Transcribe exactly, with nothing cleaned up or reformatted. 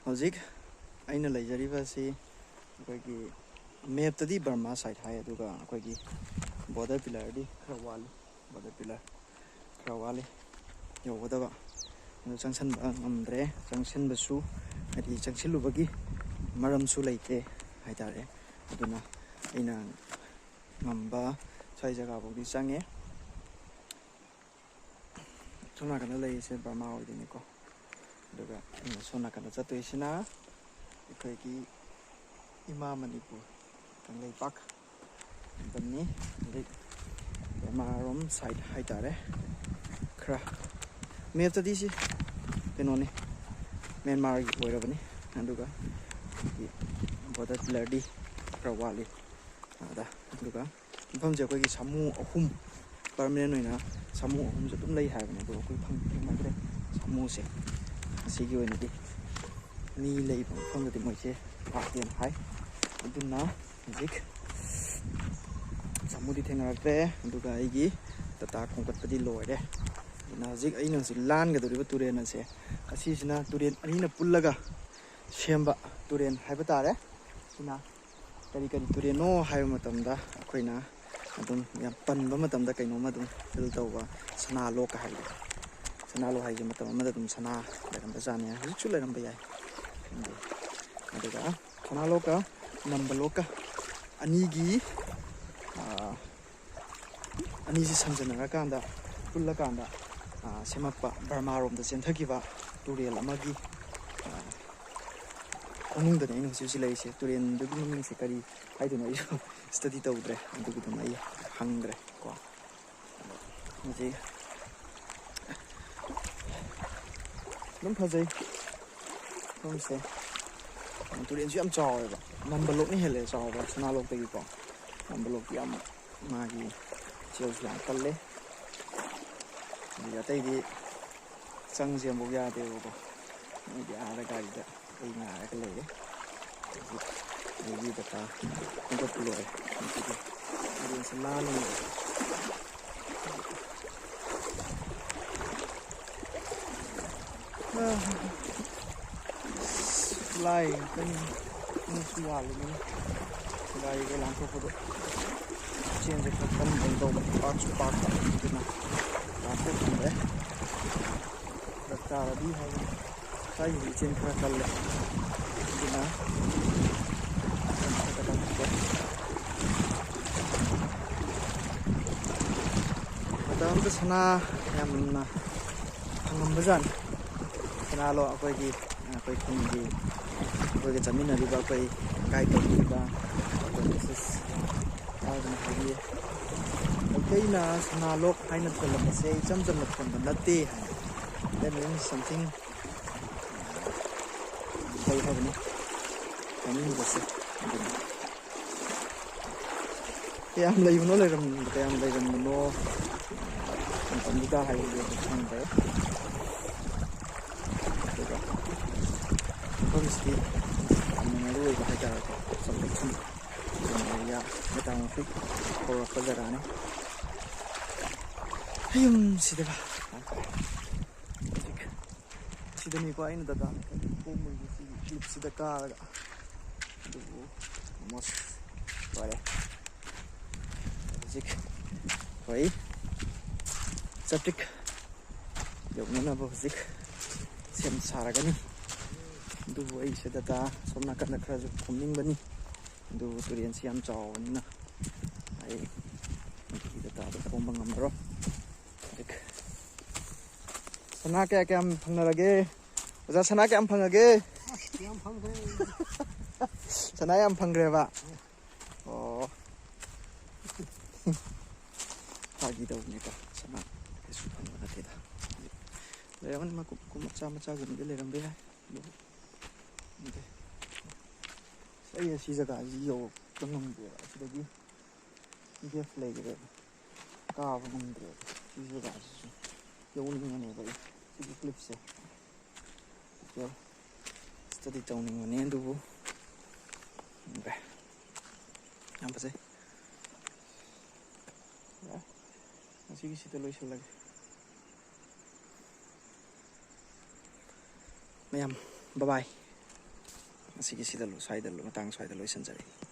ꯍꯧꯖꯤꯛ ꯑꯩꯅ ꯂꯩꯖꯔꯤꯕ ꯑꯁꯤ ꯑꯩꯈꯣꯏꯒꯤ ꯃꯦꯞꯇꯗꯤ ꯕꯔꯃꯥ ꯁꯥꯏꯠ ꯍꯥꯏ, ꯑꯗꯨꯒ ꯑꯩꯈꯣꯏꯒꯤ ꯕꯣꯔꯗꯔ ꯄꯤꯂꯔꯗꯤ ꯈꯔ ꯋꯥꯠꯂꯤ꯫ ꯕꯣꯔꯗꯔ ꯄꯤꯂꯔ ꯈꯔ ꯋꯥꯠꯂꯤ ꯌꯧꯒꯗꯕ꯫ ꯑꯗꯨ ꯆꯪꯁꯟꯕ ꯉꯝꯗ꯭ꯔꯦ꯫ ꯆꯪꯁꯟꯕꯁꯨ, ꯍꯥꯏꯗꯤ, ꯆꯪꯁꯤꯜꯂꯨꯕꯒꯤ ꯃꯔꯝꯁꯨ ꯂꯩꯇꯦ ꯍꯥꯏꯇꯥꯔꯦ꯫ ꯑꯗꯨꯅ ꯑꯩꯅ ꯉꯝꯕ ꯁ꯭ꯋꯥꯏ ꯖꯒꯥꯐꯥꯎꯗꯤ ꯆꯪꯉꯦ꯫ ꯁꯣꯝ ꯅꯥꯀꯟꯗ ꯂꯩꯔꯤꯁꯦ ꯕꯔꯃꯥ ꯑꯣꯏꯗꯣꯏꯅꯤꯀꯣ꯫ ꯑꯗꯨꯒ ꯑꯩꯅ ꯁꯣꯝ ꯅꯥꯀꯟꯗ ꯆꯠꯇꯣꯏꯁꯤꯅ ꯑꯩꯈꯣꯏꯒꯤ ꯏꯃꯥ ꯃꯅꯤꯄꯨꯔ ꯀꯪꯂꯩꯄꯥꯛ ꯕꯅꯤ꯫ ꯑꯗꯩ ꯕꯔꯃꯥꯔꯣꯝ ꯁꯥꯏꯠ ꯍꯥꯏꯇꯥꯔꯦ꯫ ꯈꯔ ꯃꯦꯞꯇꯗꯤ ꯁꯤ ꯀꯩꯅꯣꯅꯤ, ꯃ꯭ꯌꯥꯟꯃꯥꯔꯒꯤ ꯑꯣꯏꯔꯕꯅꯤ꯫ ꯑꯗꯨꯒ ꯕꯣꯔꯗꯔ ꯄꯤꯂꯔꯗꯤ ꯈꯔ ꯋꯥꯠꯂꯤ ꯑꯗ꯫ ꯑꯗꯨꯒ ꯃꯐꯝꯁꯦ ꯑꯩꯈꯣꯏꯒꯤ ꯁꯥꯃꯨ ꯑꯍꯨꯝ, ꯄꯔꯃꯅꯦꯟ ꯑꯣꯏꯅ ꯁꯥꯃꯨ ꯑꯍꯨꯝꯁꯦ ꯑꯗꯨꯝ ꯂꯩ ꯍꯥꯏꯕꯅꯦ, ꯑꯗꯣ ꯑꯩꯈꯣꯏ ꯐꯪ-, ꯊꯦꯡꯅꯗ꯭ꯔꯦ ꯁꯥꯃꯨꯁꯦ꯫ ꯑꯁꯤꯒꯤ ꯑꯣꯏꯅꯗꯤ ꯃꯤ ꯂꯩꯕ ꯃꯐꯝꯗꯗꯤ ꯃꯣꯏꯁꯦ ꯂꯥꯛꯇꯦꯅ ꯍꯥꯏ꯫ ꯑꯗꯨꯅ ꯍꯧꯖꯤꯛ ꯁꯥꯃꯨꯗꯤ ꯊꯦꯡꯅꯔꯛꯇ꯭ꯔꯦ꯫ ꯑꯗꯨꯒ ꯑꯩꯒꯤ ꯇꯥꯇꯥ ꯈꯣꯝꯒꯠꯄꯗꯤ ꯂꯣꯏꯔꯦ꯫ ꯑꯗꯨꯅ ꯍꯧꯖꯤꯛ ꯑꯩꯅ ꯍꯧꯖꯤꯛ ꯂꯥꯟꯒꯗꯧꯔꯤꯕ ꯇꯨꯔꯦꯜ ꯑꯁꯦ, ꯑꯁꯤꯁꯤꯅ ꯇꯨꯔꯦꯜ ꯑꯅꯤꯅ ꯄꯨꯜꯂꯒ ꯁꯦꯝꯕ ꯇꯨꯔꯦꯜ ꯍꯥꯏꯕ ꯇꯥꯔꯦ꯫ ꯁꯤꯅ ꯀꯔꯤ ꯀꯔꯤ ꯇꯨꯔꯦꯜꯅꯣ ꯍꯥꯏꯕ ꯃꯇꯝꯗ, ꯑꯩꯈꯣꯏꯅ ꯑꯗꯨꯝ ꯌꯥꯝ ꯄꯟꯕ ꯃꯇꯝꯗ ꯀꯩꯅꯣꯝꯃ ꯑꯗꯨꯝ ꯐꯤꯜ ꯇꯧꯕ, ꯁꯅꯥ ꯂꯣꯛꯀ ꯍꯥꯏꯕꯗꯣ꯫ ꯁꯅꯥ ꯂꯣꯛ ꯍꯥꯏꯁꯦ ꯃꯇꯝ ꯑꯃꯗ ꯑꯗꯨꯝ ꯁꯅꯥ ꯂꯩꯔꯝꯕ ꯖꯥꯠꯅꯤ, ꯍꯧꯖꯤꯛꯁꯨ ꯂꯩꯔꯝꯕ ꯌꯥꯏ, ꯈꯪꯗꯦ꯫ ꯑꯗꯨꯒ ꯁꯅꯥ ꯂꯣꯛꯀ ꯅꯝꯕ ꯂꯣꯛꯀ ꯑꯅꯤꯒꯤ, ꯑꯥ, ꯑꯅꯤꯁꯤ ꯁꯝꯖꯟꯅꯔꯀꯥꯟꯗ, ꯄꯨꯜꯂꯀꯥꯟꯗ, ꯑꯥ, ꯁꯦꯝꯃꯛꯄ, ꯕꯔꯃꯥꯔꯣꯝꯗ ꯆꯦꯟꯊꯈꯤꯕ ꯇꯨꯔꯦꯜ ꯑꯃꯒꯤ, ꯑꯥ, ꯈꯣꯡꯅꯨꯡꯗꯅꯤ ꯑꯩꯅ ꯍꯧꯖꯤꯛ ꯍꯧꯖꯤꯛ ꯂꯩꯔꯤꯁꯦ꯫ ꯇꯨꯔꯦꯜꯗꯨꯒꯤ ꯃꯃꯤꯡꯁꯦ ꯀꯔꯤ ꯍꯥꯏꯗꯣꯏꯅꯣ ꯑꯩꯁꯨ ꯁ꯭ꯇꯗꯤ ꯇꯧꯗ꯭ꯔꯦ, ꯑꯗꯨꯒꯤꯗꯨꯃ ꯑꯩ ꯍꯪꯗ꯭ꯔꯦ ꯀꯣ꯫ ꯍꯧꯖꯤꯛ ꯑꯗꯨꯝ ꯐꯖꯩ ꯃꯐꯝꯁꯦ꯫ ꯇꯨꯔꯦꯜꯁꯨ ꯌꯥꯝ ꯆꯥꯎꯋꯦꯕ, ꯅꯝꯕ ꯂꯣꯛꯅ ꯍꯦꯜꯂꯦ ꯆꯥꯎꯕ ꯁꯅꯥ ꯂꯣꯛꯇꯒꯤꯀꯣ꯫ ꯅꯝꯕ ꯂꯣꯛꯇꯤ ꯌꯥꯝ, ꯃꯥꯒꯤ ꯏꯆꯦꯜꯁꯨ ꯌꯥꯝ ꯀꯜꯂꯦ꯫ ꯑꯗꯨꯒ ꯑꯇꯩꯗꯤ ꯆꯪꯁꯦ ꯑꯃꯨꯛ ꯌꯥꯗꯦꯕꯀꯣ꯫ ꯃꯣꯏꯗꯤ ꯑꯥꯗ ꯒꯥꯔꯤꯗ ꯑꯩ ꯉꯥꯏꯔꯒ ꯂꯩꯔꯦ꯫ ꯍꯧꯖꯤꯛ ꯑꯩꯒꯤ ꯗꯇꯥ ꯈꯣꯝꯒꯠꯄ ꯂꯣꯏꯔꯦ꯫ ꯉꯁꯤꯗꯤ ꯇꯨꯔꯦꯜꯁꯦ ꯂꯥꯜꯂꯦ꯫ ꯂꯥꯏ ꯉꯥꯛꯇꯅꯤ꯫ ꯃꯤꯁꯨ ꯌꯥꯜꯂꯤꯕꯅꯤ꯫ ꯒꯥꯔꯤꯒ ꯂꯥꯟꯊꯣꯛꯄꯗꯣ ꯆꯦꯟꯁꯦ ꯈꯔ ꯀꯟꯕ ꯇꯧꯕ, ꯄꯥꯛꯁꯨ ꯄꯥꯛꯄ ꯑꯗꯨꯅ ꯂꯥꯟꯊꯣꯛꯐꯝꯗꯦ꯫ ꯐꯔꯛ ꯇꯥꯔꯗꯤ ꯍꯥꯏꯕꯅꯤ꯫ ꯁ꯭ꯋꯥꯏꯒꯤꯗꯤ ꯏꯆꯦꯟ ꯈꯔ ꯀꯜꯂꯦ꯫ ꯑꯗꯨꯅ ꯃꯇꯝ ꯑꯃꯗ ꯁꯅꯥ ꯌꯥꯝꯅ ꯐꯪꯉꯝꯕꯖꯥꯠꯅꯤ꯫ ꯁꯅꯥ ꯂꯣ ꯑꯩꯈꯣꯏꯒꯤ, ꯑꯩꯈꯣꯏ ꯈꯨꯟꯒꯤ, ꯑꯩꯈꯣꯏꯒ ꯆꯠꯃꯤꯟꯅꯔꯤꯕ, ꯑꯩꯈꯣꯏ ꯒꯥꯏꯗ ꯇꯧꯕꯤꯕ ꯑꯩꯈꯣꯏ ꯃꯤꯁꯦꯁ ꯍꯥꯏꯗꯅ ꯍꯥꯏꯕꯤꯌꯦ꯫ ꯃꯩꯇꯩꯅ ꯁꯅꯥ ꯂꯣꯛ ꯍꯥꯏꯅ ꯊꯣꯜꯂꯝꯕꯁꯦ ꯏꯆꯝ ꯆꯝꯅ ꯊꯣꯟꯕ ꯅꯠꯇꯦ ꯍꯥꯏꯅ꯫ That means something ꯂꯩ ꯍꯥꯏꯕꯅꯤ ꯃꯃꯤꯡꯗꯁꯨ꯫ ꯑꯗꯨꯅ ꯀꯌꯥꯝ ꯂꯩꯕꯅꯣ, ꯂꯩꯔꯝ-, ꯀꯌꯥꯝ ꯂꯩꯔꯝꯕꯅꯣ ꯃꯇꯝꯗꯨꯗ ꯍꯥꯏꯕꯗꯤ ꯑꯩ ꯈꯪꯗ꯭ꯔꯦ꯫ ꯑꯗꯨꯒ ꯃꯐꯝꯁꯤꯗꯤ ꯌꯥꯝꯅ ꯃꯔꯨ ꯑꯣꯏꯕ ꯍꯥꯏꯇꯥꯔꯦꯀꯣ꯫ ꯆꯥꯎꯈꯠꯐꯝ ꯑꯦꯔꯤꯌꯥ ꯃꯇꯥꯡ ꯑꯁꯤ ꯍꯧꯔꯛꯄ ꯖꯒꯥꯅꯤ꯫ ꯌꯨꯝꯁꯤꯗ ꯍꯧꯖꯤꯛ ꯁꯤꯗꯅꯤꯀꯣ ꯑꯩꯅ ꯗꯇꯥ ꯈꯣꯝꯃꯨꯔꯤꯁꯦ, ꯁꯤꯒꯤ ꯀ꯭ꯂꯤꯞꯁꯤꯗ ꯀꯥꯔꯒ꯫ ꯑꯗꯨꯕꯨ almost ꯂꯣꯏꯔꯦ꯫ ꯍꯧꯖꯤꯛ ꯑꯩꯈꯣꯏ ꯆꯥꯇ꯭ꯔꯤꯛ ꯌꯧꯅꯅꯕ ꯍꯧꯖꯤꯛ ꯁꯦꯝ ꯁꯥꯔꯒꯅꯤ꯫ ꯑꯗꯨꯕꯨ ꯑꯩꯁꯦ ꯗꯇꯥ ꯁꯣꯝ ꯅꯥꯀꯟꯗ ꯈꯔꯁꯨ ꯈꯣꯝꯅꯤꯡꯕꯅꯤ, ꯑꯗꯨꯕꯨ ꯇꯨꯔꯦꯟꯁꯤ ꯌꯥꯝ ꯆꯥꯎꯕꯅꯤꯅ ꯑꯩ ꯃꯗꯨꯒꯤ ꯗꯇꯥꯗꯣ ꯈꯣꯝꯕ ꯉꯝꯃꯔꯣꯏ꯫ ꯍꯧꯖꯤꯛ ꯁꯅꯥ ꯀꯌꯥ ꯀꯌꯥꯝ ꯐꯪꯅꯔꯒꯦ? ꯑꯣꯖꯥ, ꯁꯅꯥ ꯀꯌꯥꯝ ꯐꯪꯉꯒꯦ? ꯌꯥꯝ ꯐꯪꯈ꯭ꯔꯦ꯫ ꯁꯅꯥ ꯌꯥꯝ ꯐꯪꯈ꯭ꯔꯦꯕ? ꯑꯣ꯫ ꯐꯥꯒꯤ ꯇꯧꯕꯅꯤꯀꯣ, ꯁꯅꯥ ꯀꯩꯁꯨ ꯐꯪꯕ ꯅꯠꯇꯦꯗ꯫ ꯂꯩꯔꯝꯒꯅꯤ, ꯃꯀꯨꯞ ꯃꯀꯨꯞ ꯃꯆꯥ ꯃꯆꯥꯒꯨꯝꯕꯗꯤ ꯂꯩꯔꯝꯕ ꯌꯥꯏ, ꯑꯗꯨꯕꯨ ꯈꯪꯗꯦ꯫ ꯑꯁ, ꯑꯩ ꯑꯁꯤ ꯖꯒꯥꯁꯤ ꯌꯧꯔꯛꯄ ꯉꯝꯗꯦꯕ, ꯑꯁꯤꯗꯒꯤ ꯒꯦꯞ ꯂꯩꯈ꯭ꯔꯦꯕ, ꯀꯥꯕ ꯉꯝꯗ꯭ꯔꯦꯕ꯫ ꯁꯤ ꯖꯒꯥꯁꯤꯁꯨ ꯌꯧꯅꯤꯡꯕꯅꯦꯕ ꯑꯩ, ꯁꯤꯒꯤ ꯀ꯭ꯂꯤꯞꯁꯦ ꯗꯤꯇꯦꯜ ꯁ꯭ꯇꯗꯤ ꯇꯧꯅꯤꯡꯕꯅꯦ, ꯑꯗꯨꯕꯨ ꯈꯪꯗ꯭ꯔꯦ꯫ ꯌꯥꯝ ꯐꯖꯩ꯫ ꯌꯥꯔꯦ, ꯉꯁꯤꯒꯤ ꯁꯤꯗ ꯂꯣꯏꯁꯤꯜꯂꯒꯦ꯫ ꯃꯌꯥꯝ, bye bye꯫ ꯉꯁꯤꯒꯤ ꯁꯤꯗ ꯂꯣ-, ꯁ꯭ꯋꯥꯏꯗ ꯂꯣ-, ꯃꯇꯥꯡ ꯁ꯭ꯋꯥꯏꯗ ꯂꯣꯏꯁꯤꯟꯖꯔꯒꯦ꯫